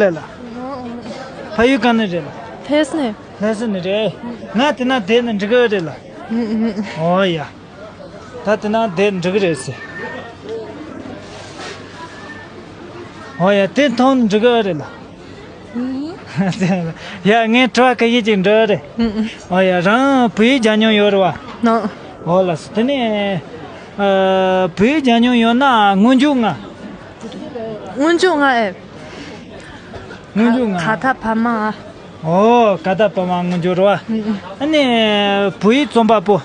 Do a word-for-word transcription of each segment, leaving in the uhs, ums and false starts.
ལས་ལ། ཕ་ཡུལ་ག་ནས་རེད་ལ། ལྷ་ས་ནས། ལྷ་ས་ནས་རེད། ང་དེ་ན་བསྡད་ན་འགྲིག་གི་རེད་ལ། ཨོ་ཡ། ད་དེ་ན་བསྡད་འགྲིག་གི་རེད་ཟེར། ཨོ་ཡ། དེ་མཐོང་འགྲིག་གི་རེད་ལ། ཡ། ངས་དྲི་བ་ཁ་ཤས་ཅིག་འདྲི་རེད། ཨོ་ཡ། རང་བོད་ཡིག་སྦྱང་མྱོང་ཡོད་རེད་བ། ནོ། ཨོ་ལགས་སོ། དེ་ནས་ཨ། བོད་ཡིག་སྦྱང་མྱོང་ཡོད་ན་སྔོན་འཇུག་ང་། སྔོན་འཇུག་ང་ཨེ། སྔོན་འཇུག་ང་། ག་ད་བ་མ། ཨོ། ག་ད་བ་མ་སྔོན་འཇུག་རེད་བ། ཨ་ནི་བོད་ཡིག་རྩོམ་པ་པོ།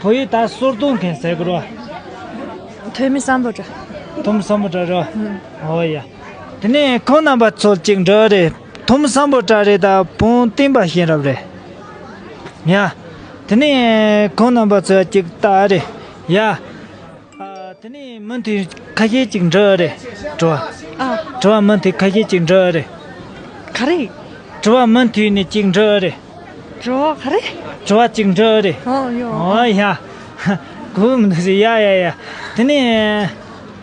བོད་ཡིག་ད་སོར་གཏོད་མཁན་ཟེར་དགོས་རེད་བ། ཐོན་མི་སམ་བྷོ་ཊ། ཐོན་མི་སམ་བྷོ་ཊ་རེད་བ། ཨོ་ཡ། དེ་ནས་ཁོང་རྣམ་པ་ཚོ་གཅིག་འདྲི་རེད། ཐོན་མི་སམ་བྷོ་ཊ་རེད་ད་བོན་བསྟན་པ་གཞན་རབ་རེད། ཡ། དེ་ནས་ཁོང་རྣམ་པ་ཚོ་གཅིག་ལྟ་རེད། ཡ། ཨ། དེ་ནས་མུ་མཐུད་ཁ་ཤས་ཅིག་འདྲི་རེད། དྲི་བ། ཨ། དྲི་བ་མུ་མཐུད་ཁ་ཤས་ཅིག་འདྲི་རེད། ག་རེ། དྲི་བ་མུ་མཐུད་ནས་ཅིག་འདྲི་རེད། དྲི་བ་ག་རེ། དྲི་བ་ཅིག་འདྲི་རེད། ཨོ་ཡོ། ཨོ་ཡ། གོ་མི་འདུག་ཟེར། ཡ་ཡ་ཡ། དེ་ནས་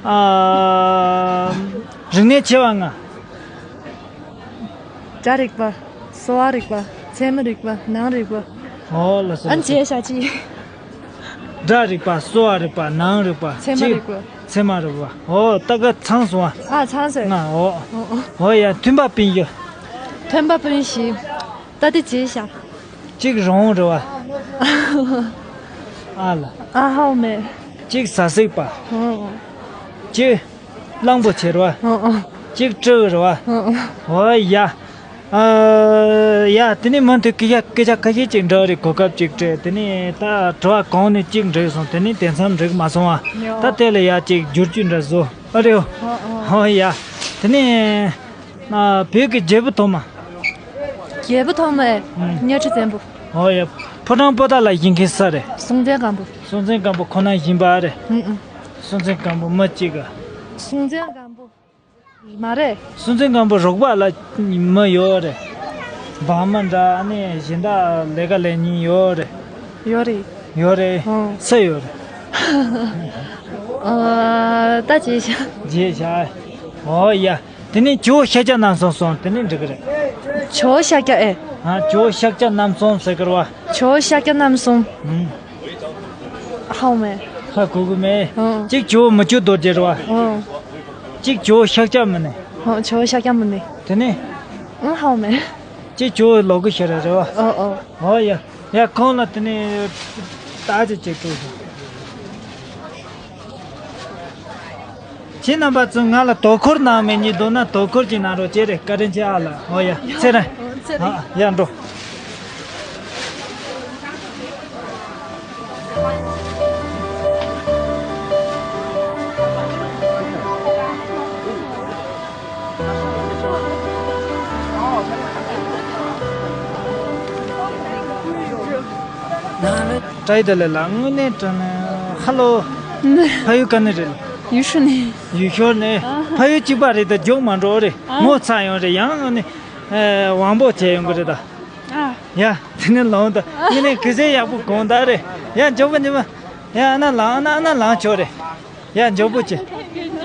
ཨ། རིག་གནས་ཆེ་བ་ལྔ། སྒྲ་རིག་པ། གསོ་བ་རིག་པ། ཚད་མ་རིག་པ། ནང་རིག་པ། ཨོ་ལགས་སོ། ཨ་ལགས་སོ། མཇལ་བྱ་ཅི། སྒྲ་རིག་པ། གསོ་བ་རིག་པ། ནང་རིག་པ། ཚད་མ་རིག་པ། ཚད་མ་རིག་པ། ཨོ་ད་ག་ཚང་སོང་བ། ཨ་ཚང་སོང་། ང་། ཨོ། ཨོ་ཨོ། ཨོ་ཡ། ཐོན་པ་སྤུན་བཞི། ཐོན་པ་སྤུན་བཞི། ད་དེ་མཇལ་བྱ། གཅིག་རོང་རེད་བ། ཨ་ལ། ཨ་ཧའོ་མེ། གཅིག་ཟ་ཟིག་པ། ཨོ། གཅིག་གླང་པོ་ཆེ་རེད་བ། ཨོ་ཨོ། གཅིག་སྤྲེའུ་རེད་བ། ཨོ་ཨོ། ཨོ་ཡ། ཨ་ཡ། དེ་ནས་མུ་མཐུད་སྐད་ཆ་སྐད་ཆ་ཁ་ཤས་ཅིག་འདྲི་རེད། གོ་སྐབས་ཅིག་སྤྲད། དེ་ནས་ད་དྲི་བ་གོང་ནས་གཅིག་འགྲིག་སོང་། དེ་ནས་དེ་མཚམས་འགྲིག་མ་སོང་བ། ཡོ། ད་དེ་ལ་ཡ་ཅིག་བསྒྱུར་བཅོས་འདྲ་བཟོ། ཨ་རེད། ཨོ་ཨོ། ཨོ་ཡ། དེ་ནས་ཨ། བོད་ཀྱི་རྒྱལ་པོ་ཐོག་མ། རྒྱལ་པོ་ཐོག་མ། ཨུམ། གཉའ་ཁྲི་བཙན་པོ། ཨོ་ཡ། ཕོ་བྲང་པོ་ཏ་ལ་བཞེངས་མཁན་སུ་རེད། སྲོང་བཙན་སྒམ་པོ། སྲོང་བཙན་སྒམ་པོ་ཁོ་ན་བཞེངས་པ་རེད། ཨུམ་ཨུམ། སྲོང་བཙན་སྒམ་པོ་མི་གཅིག་ག་སྲོང་བཙན་སྒམ་པོ། མ་རེད། སྲོང་བཙན་སྒམ་པོ་རོགས་པ་ལ་མི་ཡོད་རེད། འབངས་མི་འདྲ། ཨ་ནི་གཞན་དག་ལས་ཀ་ལས་མཁན་ཡོད་རེད། ཡོད་རེད། ཡོད་རེད། ཨོ། སུ་ཡོད་རེད། ཨ། ད་བརྗེད་བཞག་བརྗེད་བཞག་ཨོ་ཡ། དེ་ནས་ཇོ་བོ་ཤཱཀྱ་རྣམ་གསུམ་སོང་། དེ་ནས་འགྲིག་གི་རེད། ཇོ་བོ་ཤཱཀྱ་ཨེ། ཨ། ཇོ་བོ་ཤཱཀྱ་རྣམ་གསུམ་ཟེར་གི་རེད་བ། ཇོ་བོ་ཤཱཀྱ་རྣམ་གསུམ། ཨུམ། ཧ་གོ་མེད། ཧ་གོ་གི་མེད། ཨོ། གཅིག་ཇོ་བོ་མི་བསྐྱོད་རྡོ་རྗེ་རེད་བ། ཨོ། གཅིག་ཇོ་བོ་ཤཱཀྱ་མུ་ནེ། ཨོ། ཇོ་བོ་ཤཱཀྱ་མུ་ནེ། དེ་ནས། ཨང་། ཧ་གོ་མེད། གཅིག་ཇོ་བོ་ལོ་ཀེ་ཤྭ་ར་རེད་བ། ཨོ་ཨོ། ཨོ་ཡ། ཡ། ཁོང་ལ་དེ་ནས་ད་ཅི་ཅིག་སྤྲོད་དང་། ཁྱེད་རྣམ་པ་ཚོས་ང་ལ་དོ་ཁུར་གནང་མེད་ཉིད་འདུག་ན་དོ་ཁུར་ཅིག་གནང་རོགས་བྱེད་རེ། བཀའ་དྲིན་ཆེ་ཨ་ལ། ཨོ་ཡ། ཚེ་རིང་། ཨ། ཡ། འགྲོ། བཀྲ་ཤིས་བདེ་ལེགས་ལགས། དངོས་གནས་དྲང་གནས། ཧ་ལོ། ཕ་ཡུལ་ག་ནས་རེད། ཡུལ་ཤུལ་ནས། ཡུལ་ཤུལ་ནས། ཨ། ཕ་ཡུལ་གཅིག་པ་རེད་ད། རྒྱུགས་མ་འགྲོ་རེད། ཨ། ངོ་ཚ་ཡོང་རེད། ཡང་ཨ་ནི་དབང་པོ་བྱས་ཡོང་གི་རེད་ད། ཨ། ཡ། དེ་ནས་ལངས་ད། ཨ། དེ་ནས་གུས་ཞབས་ཡག་པོ་གོང་ད་རེད། ཡ། མགྱོགས་པོ་མགྱོགས་པོ། ཡ། ཨ་ན་ལངས། ཨ་ན། ཨ་ན་ལངས་ཆོག་རེད། ཡ། མགྱོགས་པོ་བྱེད།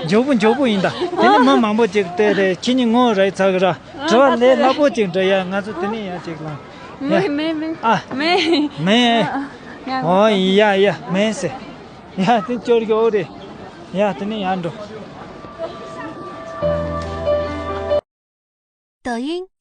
མགྱོགས་པོ་མགྱོགས་པོ་ཡིན་ད། དེ་ནས་མི་མང་པོ་ཅིག་བལྟས་རེད། ཁྱེད་གཉིས་ངོ་རེ་ཚ་གི་ར། དྲི་བ་ལས་སླ་པོ་ཅིག་འདྲི་ཡ། ང་ཚོ་དེ་ནས་ཡ་ཅིག་ལངས། ཡ། མེད་མེད་མེད། ཨ། མེད། མེད། ཨ། ཨ། ང་། ཨོ་ཡ་ཡ། མེད་ཟེར། ཡ། དེ་སྐྱོར་གི་ཨོ་རེད། ཡ། དེ་ནས་ཡར་འགྲོ། 抖音。